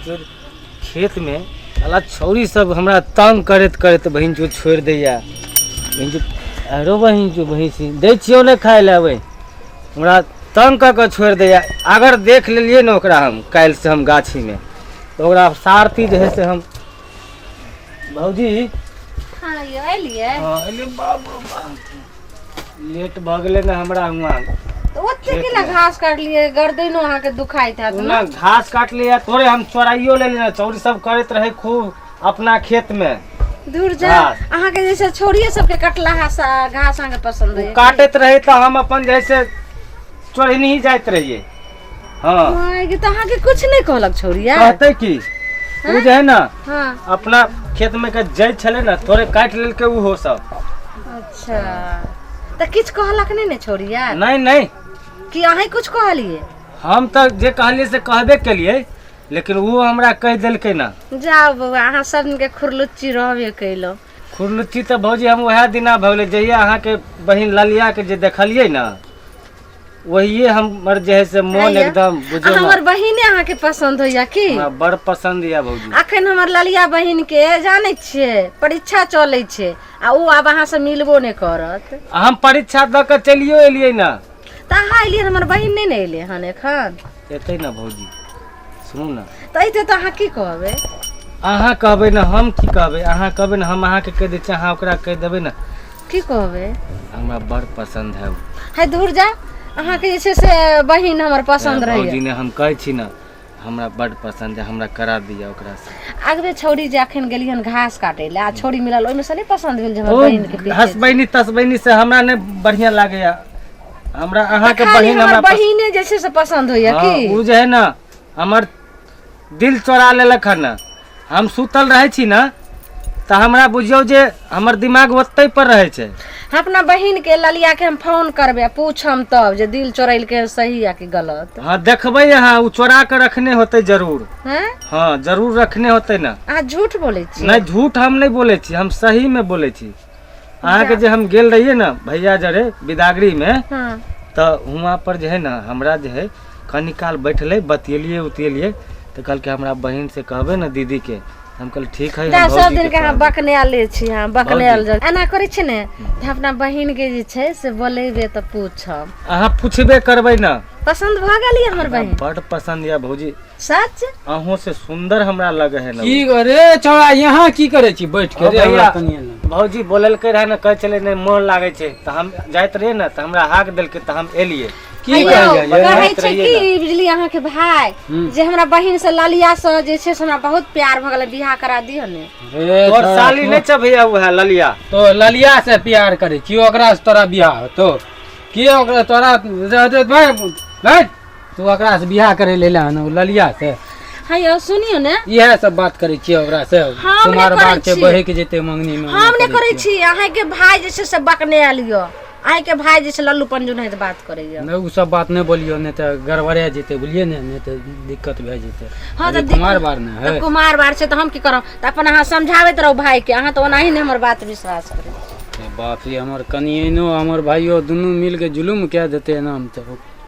चोद खेत में साला छौरी सब हमरा तंग करैत करैत बहिन चोद छोड़ि दैया। बहिन चोद आरो बहिन चोद भैंसी दै छियौ नहि खाय लए बहिन, हमरा तंग कऽ कऽ छोड़ि दैया। अगर देख लेलियै ने ओकरा हम काल्हिसँ हम गाछीमे तऽ ओकरा सारथी जे है से हम भौजी। हाँ यौ एलियै? हाँ, एलियै। बाप रो बाप, लेट भऽ गेलै ने हमरा हुआँ। तऽ ओते केना घास काटलियै, गर्दनो अहाँके दुखाइत हैत ने? घास काटलियै थोड़े, हम चोराइयो लेलियै ने। चोरी सब करैत रहै खूब अपना खेत में। दूर जा, अहाँके जैसे छोड़िए सबके कटलाहा घास अहाँके पसंद है? काटैत रहे तऽ हम अपन जैसे चोरनी ही जाइत रहियै। हाँ माय, तऽ अहाँके कुछ नहि कहलक छौड़िया? कहते की, ओ जे है ना। हाँ। अपना खेत में के जै छलै ने, थोड़े काटि लेलकै ओहो सब। अच्छा, तऽ किछु कहलक नहि ने छौड़िया? नहीं नहीं। कि अहीं कुछ कहलियै? हम तऽ जे कहलियै से कहबे केलियै, लेकिन वो हमरा कहि देलकै ना। जाओ बौआ, अहाँ सब के खुरलुच्ची रहबे कैलो। खुरलुच्ची तऽ भौजी हम वएह दिना भऽ गेलै जहिया अहाँके बहिन ललिया के जे देखलियै ने, वही हमर जे है से मोन एकदम बुझियौ। हमर बहिने अहाँके पसंद होइया की? हमरा बड़ पसंद या भौजी। अखन हमर ललिया बहिन के जानै छियै परीक्षा चलै छै, आ ओ आब अहाँ से मिलबो नहि करत। हम परीक्षा दऽ के चलियो एलियै ना। तऽ अहाँ एलियै, हमर बहिन नहि ने एलै हन एखन। एतै ने भौजी, सुनू ने। तऽ एतै तऽ अहाँ की कहबै? अहाँ कहबै ने, हम की कहबै? अहाँ कहबै ने, हम अहाँके कहि दै छी, अहाँ ओकरा कहि देबै ने। की कहबै? हमरा बड़ पसंद है। है दूर जा, अहाँके जे छै से बहिन हमर पसंद रहैया। भौजी ने हम कहै छी ने, हमरा बड़ पसंद है, हमरा करा दिअ ओकरा से। अगबे छौड़ी जे अखन गेली हन घास काटे ले आ छौड़ी मिलल, ओहिमे से नहि पसंद भेल जे हमर बहिन के पीछे? हसबैनी तसबैनी से हमरा नहि बढ़िया लागैया, हमरा अहाँके बहिन हमरा बहिने जे छै से पसंद होइया की? ओ जे है ना हमर दिल चोरा लेलक हन। हम सुतल रहै छी ने तऽ हमरा बुझियौ जे हमर दिमाग ओतहि पर रहै छै। अपना बहिन के ललिया के हम फोन करबै आ पूछम तब जे दिल चोरैलके सही या कि गलत। हाँ देखबै अहाँ, ओ चोरा के रखने होतै जरूर। हैं? हाँ जरूर रखने होतै ना। अहाँ झूठ बोलै छी? नहि, झूठ हम नहि बोलै छी, हम सही में बोलै छी। अहाँके जे हम गेल रहियै ने भैया जरे बिदागरी में। हाँ। तऽ हुआँ पर जे है ने हमरा जे है कनी काल बैठलै, बतियेलियै उतियेलियै, तऽ कहलकै हमरा बहिन से कहबै ने दीदी के। हम कहलियै ठीक है। जा हम सब भौजी दिन के के अहाँ कहबै। बकने छी, अहाँ बकने भौजी। आयल एना करै छी ने, तऽ अपना बहिन के जे छै से बोलेबै तऽ पूछब। अहाँ पुछबे करबै ने। पसंद भऽ गेल ये हमर बहिन? बड पसंद यऽ भौजी। सच? अहूँ से सुंदर हमरा लगे है ना। की रे छौड़ा, यहाँ की करे छी बैठ के रे? भैया, हमरा कनिए ने भौजी बोललकै रहे ने, कहै छलै नहि मोन लागै छै, तऽ हम जाइत रहियै ने तऽ हमरा हाक देलकै तऽ हम एलियै। की अयौ, कहै जाइए? कहै छै रहियै की बुझलियै अहाँके भाय, जे हमरा बहिन से ललिया से जे छै से हमरा बहुत प्यार भऽ गेलै, बियाह करा दियौ ने। रे तोहर छौड़ा, साली नहि छै भैया उएह ललिया? तो ललिया से प्यार करे छी, ओकरा से तोरा बियाह होतो की? ओकरा तोरा रे- रे- भाइ, भाइ, तू ओकरा से बियाह करे ले हन ओ ललिया से? हाँ यौ, सुनियौ ने। इएह सब बात करे छियै ओकरा से? हम नहि कुमार करै बार छै, छी। बहक जेतै मंगनी में। हम नहि करै छी, अहाँके भाय जे छै से बकने आयल यऽ, अहाँके भाय जे छै लल्लू पंजू नहीं बात करैया। नहि, ओ सब बात नहि बोलियौ, नहि तऽ गड़बड़ा जेतै, बुझलियै ने, नहि तऽ दिक्कत भए जेतै। हाँ तऽ अभी कुमार बार ने तऽ है। कुमार बार छै तऽ हम की करब? तऽ अपन अहाँ समझाबैत रहू भाय के, अहाँ तऽ ओनाही नहि हमर बात विश्वास करै। बाप रे, हमर कनियनो हमर भाइयो दुनू मिलके जुलुम कए देतै एनामे तऽ।